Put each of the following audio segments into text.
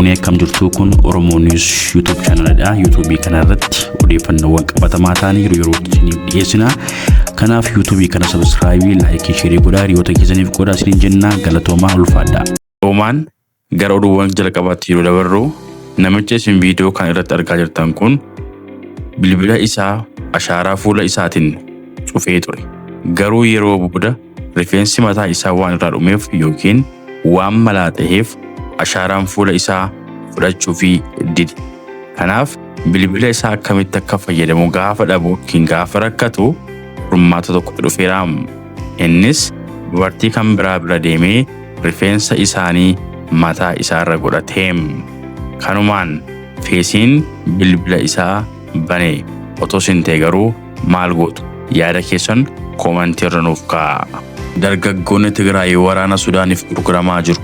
fuunee akkam jirtuu kun Oromoo News YouTube channelidha. YouTube kana irratti odeeffannoowwan qabatamaa ta'an yeroo yerootti isiniif dhiyeessina. Kanaaf YouTube kana subscribe, like, share godhaa hiriyoota keessaniif qoodaa isiniin jenna. Galatoomaa ulfaadha. Oomaan gara oduuwwan jalqabaatti yeroo dabarru namicha isin viidiyoo kan irratti argaa jirtan kun bilbila isaa ashaaraa fuula isaatiin cufee ture. Garuu yeroo booda rifeensi mataa isaa waan irraa dhumeef yookiin waan malaa ta'eef ashaaraan fuula isaa fudhachuufii dide. Kanaaf bilbila isaa akkamitti akka fayyadamu gaafa dhabu yookiin gaafa rakkatu furmaata tokkotti dhufeera. Innis dubartii kan biraa bira deemee rifeensa isaanii mataa isaarra godhate. Kanumaan feesiin bilbila isaa bane. Otoo isin ta'e garuu maal gootu? Yaada keessan koomantii irra nuuf kaa'aa. Dargaggoonni Tigraay waraana Sudaaniif gurguramaa jiru.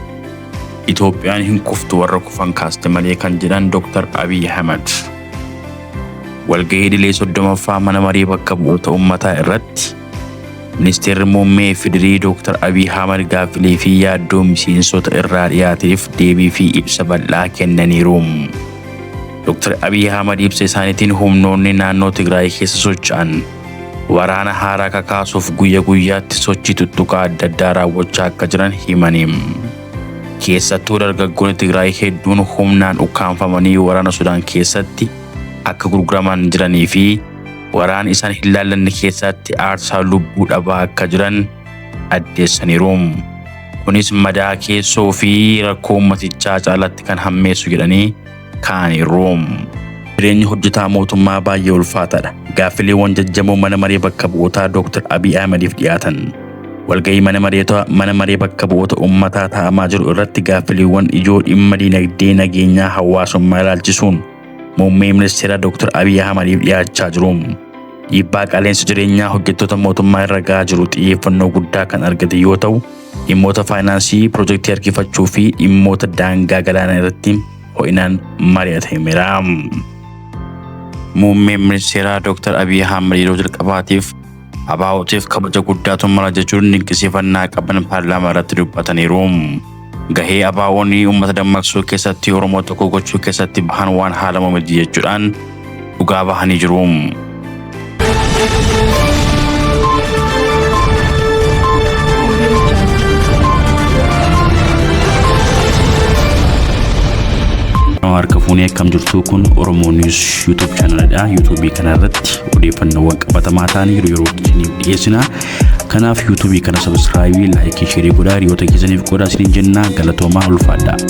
Itoophiyaan hin kuftu warra kufan kaaste malee kan jedhan Dr. Abiy Ahmed. Walgahii idilee 30ffaa mana marii bakka bu'oota uummataa irratti Ministeerri Muummee Fidirii Dr. Abiy Ahmed gaaffilee fi yaaddoo miseensota irraa dhiyaateef deebii fi ibsa bal'aa kennaniiru. Dr. Abiy Ahmed ibsa isaaniitiin humnoonni naannoo Tigraay keessa socho'an waraana haaraa kakaasuuf guyya guyyaatti sochii tuttuqaa adda addaa raawwachaa akka jiran himani. Keessattuu dargaggoonni Tigraay hedduun humnaan ukkaamfamanii waraana Sudaan keessatti akka gurguraman jiranii fi waraana isaan hin laallanne keessatti aarsaa lubbuu dhabaa akka jiran addeessaniiru. Kunis madaa keessoo fi rakkoo uummatichaa caalatti kan hammeessu jedhanii kaa'aniiru. Jireenyi hojjetaa mootummaa baay'ee ulfaataadha. Gaaffileewwan jajjamoo mana maree bakka bu'ootaa Dr. Abiy Ahmediif dhiyaatan. Walgahii mana mareeta mana maree bakka bu'oota uummataa taa'amaa jiru irratti gaaffileewwan ijoo dhimma dinagdee nageenyaa hawaasummaa ilaalchisuun muummee ministeera Dr. Abiy Ahmediif dhiyaachaa jiru. Dhiibbaa qaala'insa jireenyaa hojjettoota mootummaa irra gahaa jiru xiyyeeffannoo guddaa kan argate yoo ta'u, dhimmoota faayinaansii, pirojektii harkifachuu fi dhimmoota daangaa galaanaa irratti ho'inaan mari'atameera. Muummeen ministeeraa Dr. Abiy Ahmed yeroo jalqabaatiif ABO'tiif kabaja guddaatu mala jechuun dinqisiifannaa qaban paarlaamaa irratti dubbataniiru. Gahee ABO'n uummata dammaqsuu keessatti Oromoo tokko gochuu keessatti bahan waan haalamu miti jechuudhaan dhugaa bahanii jiru. Harka fuunee akkam jirtuu kun Oromoo News YouTube channelidha. YouTube kana irratti odeeffannoowwan qabatamaa ta'an yeroo yerootti isiniif dhiyeessina. Kanaaf YouTube kana subscribe, like, share godhaa hiriyoota keessaniif qoodaa isiniin jenna. Galatoomaa ulfaadha.